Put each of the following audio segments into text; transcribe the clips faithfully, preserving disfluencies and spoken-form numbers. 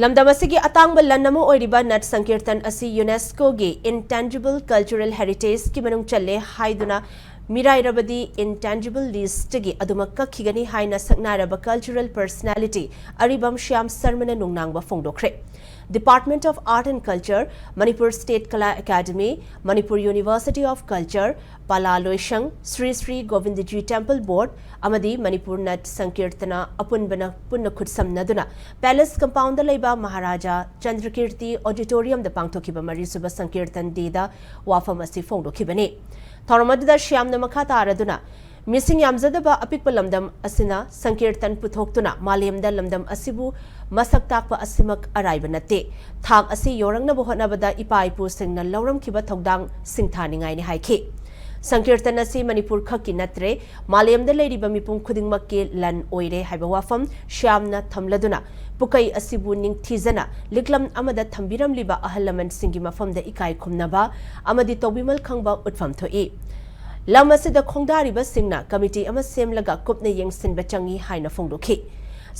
ꯂꯝꯗꯝ ꯑꯁꯤꯒꯤ ꯑꯇꯥꯡꯕ ꯂꯟ ꯑꯃ ꯑꯣꯏꯔꯤꯕ ꯅꯠ ꯁꯪꯀꯤꯔꯇꯟ ꯑꯁꯤ ꯌꯨꯅꯦꯁꯀꯣꯒꯤ Intangible Cultural Heritageꯀꯤ ꯃꯅꯨꯡ ꯆꯜꯂꯦ ꯍꯥꯏꯗꯨꯅ ꯃꯤꯔꯥꯏꯔꯕꯗꯤ Intangible Listꯇꯒꯤ ꯑꯗꯨꯃꯛ ꯀꯛꯈꯤꯒꯅꯤ ꯍꯥꯏꯅ ꯁꯛꯅꯥꯏꯔꯕ cultural personality ꯑꯔꯤꯕꯝ ꯁ꯭ꯌꯥꯝ ꯁꯔꯃꯅ ꯅꯨꯡꯅꯥꯡꯕ ꯐꯣꯡꯗꯣꯛꯈ꯭ꯔꯦ꯫ Department of Art and Culture, Manipur State Kala Academy, Manipur University of Culture, ꯄꯥꯂꯥ ꯂꯣꯏꯁꯪ, Shri Shri Govindaji Temple Board ꯑꯃꯗꯤ ꯃꯅꯤꯄꯨꯔ ꯅꯠ ꯁꯪꯀꯤꯔꯇꯅ ꯑꯄꯨꯟꯕꯅ ꯄꯨꯟꯅ ꯈꯨꯠꯁꯝꯅꯗꯨꯅ Palace Compoundꯗ ꯂꯩꯕ ꯃꯍꯥꯔꯥꯖꯥ ꯆꯟꯗ꯭ꯔꯀꯤꯔꯇꯤ Auditoriumꯗ ꯄꯥꯡꯊꯣꯛꯈꯤꯕ ꯃꯔꯤꯁꯨꯕ ꯁꯪꯀꯤꯔꯇꯟ Dayꯗ ꯋꯥꯐꯝ ꯑꯁꯤ ꯐꯣꯡꯗꯣꯛꯈꯤꯕꯅꯤ꯫ ꯊꯧꯔꯝ ꯑꯗꯨꯗ ꯁ꯭ꯌꯥꯝꯅ ꯃꯈꯥ ꯇꯥꯔꯗꯨꯅ, ꯃꯤꯁꯤꯡ ꯌꯥꯝꯖꯗꯕ ꯑꯄꯤꯛꯄ ꯂꯝꯗꯝ ꯑꯁꯤꯅ ꯁꯪꯀꯤꯔꯇꯟ ꯄꯨꯊꯣꯛꯇꯨꯅ ꯃꯥꯂꯦꯝꯗ ꯂꯝꯗꯝ ꯑꯁꯤꯕꯨ ꯃꯁꯛ ꯇꯥꯛꯄ ꯑꯁꯤꯃꯛ ꯑꯔꯥꯏꯕ ꯅꯠꯇꯦ꯫ ꯊꯥꯛ ꯑꯁꯤ ꯌꯧꯔꯛꯅꯕ ꯍꯣꯠꯅꯕꯗ ꯏꯄꯥ ꯏꯄꯨꯁꯤꯡꯅ ꯂꯧꯔꯝꯈꯤꯕ ꯊꯧꯗꯥꯡ ꯁꯤꯡꯊꯥꯅꯤꯡꯉꯥꯏꯅꯤ ꯍꯥꯏꯈꯤ꯫ ꯁꯪꯀꯤꯔꯇꯟ ꯑꯁꯤ ꯃꯅꯤꯄꯨꯔ ꯈꯛꯀꯤ ꯅꯠꯇ꯭ꯔꯦ, ꯃꯥꯂꯦꯝꯗ ꯂꯩꯔꯤꯕ ꯃꯤꯄꯨꯝ ꯈꯨꯗꯤꯡꯃꯛꯀꯤ ꯂꯟ ꯑꯣꯏꯔꯦ ꯍꯥꯏꯕ ꯋꯥꯐꯝ ꯁ꯭ꯌꯥꯝꯅ ꯊꯝꯂꯗꯨꯅ, ꯄꯨꯀꯩ ꯑꯁꯤꯕꯨ ꯅꯤꯡꯊꯤꯖꯅ ꯂꯤꯛꯂꯝ ꯑꯃꯗ ꯊꯝꯕꯤꯔꯝꯂꯤꯕ ꯑꯍꯜ ꯂꯃꯟꯁꯤꯡꯒꯤ ꯃꯐꯝꯗ ꯏꯀꯥꯏ ꯈꯨꯝꯅꯕ ꯑꯃꯗꯤ ꯇꯧꯕꯤꯃꯜ ꯈꯪꯕ ꯎꯠꯐꯝ ꯊꯣꯛꯏ꯫ ꯂꯝ ꯑꯁꯤꯗ ꯈꯣꯡꯗꯥꯔꯤꯕꯁꯤꯡꯅ ꯀꯃꯤꯇꯤ ꯑꯃ ꯁꯦꯝꯂꯒ ꯀꯨꯞꯅ ꯌꯦꯡꯁꯤꯟꯕ ꯆꯪꯏ ꯍꯥꯏꯅ ꯐꯣꯡꯗꯣꯛꯈꯤ꯫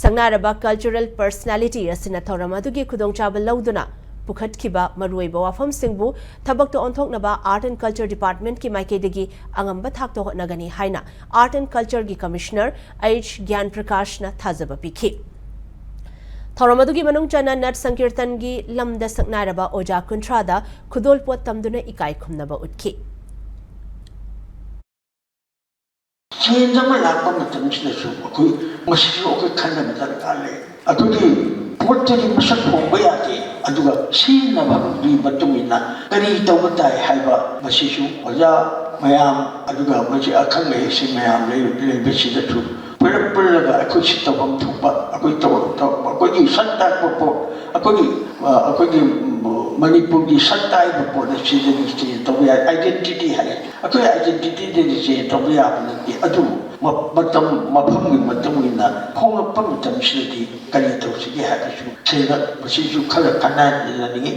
ꯁꯛꯅꯥꯏꯔꯕ cultural personality ꯑꯁꯤꯅ ꯊꯧꯔꯝ ꯑꯗꯨꯒꯤ ꯈꯨꯗꯣꯡꯆꯥꯕ ꯂꯧꯗꯨꯅ ꯄꯨꯈꯠꯈꯤꯕ ꯃꯔꯨꯑꯣꯏꯕ ꯋꯥꯐꯝꯁꯤꯡꯕꯨ ꯊꯕꯛꯇ ꯑꯣꯟꯊꯣꯛꯅꯕ Art and Culture Departmentꯀꯤ ꯃꯥꯏꯀꯩꯗꯒꯤ ꯑꯉꯝꯕ ꯊꯥꯛꯇ ꯍꯣꯠꯅꯒꯅꯤ ꯍꯥꯏꯅ Art and Cultureꯒꯤ Commissioner H ꯒ꯭ꯌꯥꯟ ꯄ꯭ꯔꯀꯥꯁꯅ ꯊꯥꯖꯕ ꯄꯤꯈꯤ꯫ ꯊꯧꯔꯝ ꯑꯗꯨꯒꯤ ꯃꯅꯨꯡ ꯆꯟꯅ ꯅꯠ ꯁꯪꯀꯤꯔꯇꯟꯒꯤ ꯂꯝꯗ ꯁꯛꯅꯥꯏꯔꯕ ꯑꯣꯖꯥ ꯀꯨꯟꯊ꯭ꯔꯥꯗ ꯈꯨꯗꯣꯜꯄꯣꯠ ꯇꯝꯗꯨꯅ ꯏꯀꯥꯏ ꯈꯨꯝꯅꯕ ꯎꯠꯈꯤ꯫ Change ꯑꯃ ꯂꯥꯛꯄ ꯃꯇꯝꯁꯤꯗꯁꯨ ꯑꯩꯈꯣꯏ ꯃꯁꯤꯁꯨ ꯑꯩꯈꯣꯏ ꯈꯟꯅꯕ ꯗꯔꯀꯥꯔ ꯂꯩ꯫ ꯑꯩꯈꯣꯏꯒꯤ ꯄꯣꯠꯇꯨꯗꯤ ꯃꯁꯛ ꯍꯣꯡꯕ ꯌꯥꯗꯦ, ꯑꯗꯨꯒ ꯁꯤꯖꯤꯟꯅꯐꯝꯒꯤ ꯃꯇꯨꯡ ꯏꯟꯅ ꯀꯔꯤ ꯇꯧꯕ ꯇꯥꯏ ꯍꯥꯏꯕ ꯃꯁꯤꯁꯨ ꯑꯣꯖꯥ ꯃꯌꯥꯝ, ꯑꯗꯨꯒ ꯃꯁꯤ ꯑꯈꯪ ꯑꯍꯩꯁꯤꯡ ꯃꯌꯥꯝ ꯂꯩ-, ꯂꯩꯕꯁꯤꯗꯁꯨ ꯄꯨꯂꯞ ꯄꯨꯜꯂꯒ ꯑꯩꯈꯣꯏꯁꯤ ꯇꯧꯐꯝ ꯊꯣꯛꯄ ꯑꯩꯈꯣꯏ ꯇꯧ-, ꯇꯧ-, ꯑꯩꯈꯣꯏꯒꯤ ꯁꯛ ꯇꯥꯛꯄ ꯄꯣꯠ, ꯑꯩꯈꯣꯏꯒꯤ, ꯑ, ꯑꯩꯈꯣꯏꯒꯤ ꯃꯅꯤꯄꯨꯔꯒꯤ ꯁꯛ ꯇꯥꯛꯏꯕ ꯄꯣꯠ ꯑꯁꯤꯗꯒꯤ change ꯇꯧꯕ ꯌꯥꯏ꯫ Identity ꯍꯥꯏ, ꯑꯩꯈꯣꯏ identityꯗꯒꯤ change ꯇꯧꯕ ꯌꯥꯕ ꯅꯠꯇꯦ꯫ ꯑꯗꯨꯕꯨ ꯃ-, ꯃꯇꯝ, ꯃꯐꯝꯒꯤ ꯃꯇꯨꯡ ꯏꯟꯅ ꯍꯣꯡꯂꯛꯄ ꯃꯇꯝꯁꯤꯗꯗꯤ ꯀꯔꯤ ꯇꯧꯁꯤꯒꯦ ꯍꯥꯏꯕꯁꯨ ꯁꯤꯗ ꯃꯁꯤꯁꯨ ꯈꯔ ꯈꯟꯅꯍꯟꯅꯤꯡꯉꯤ꯫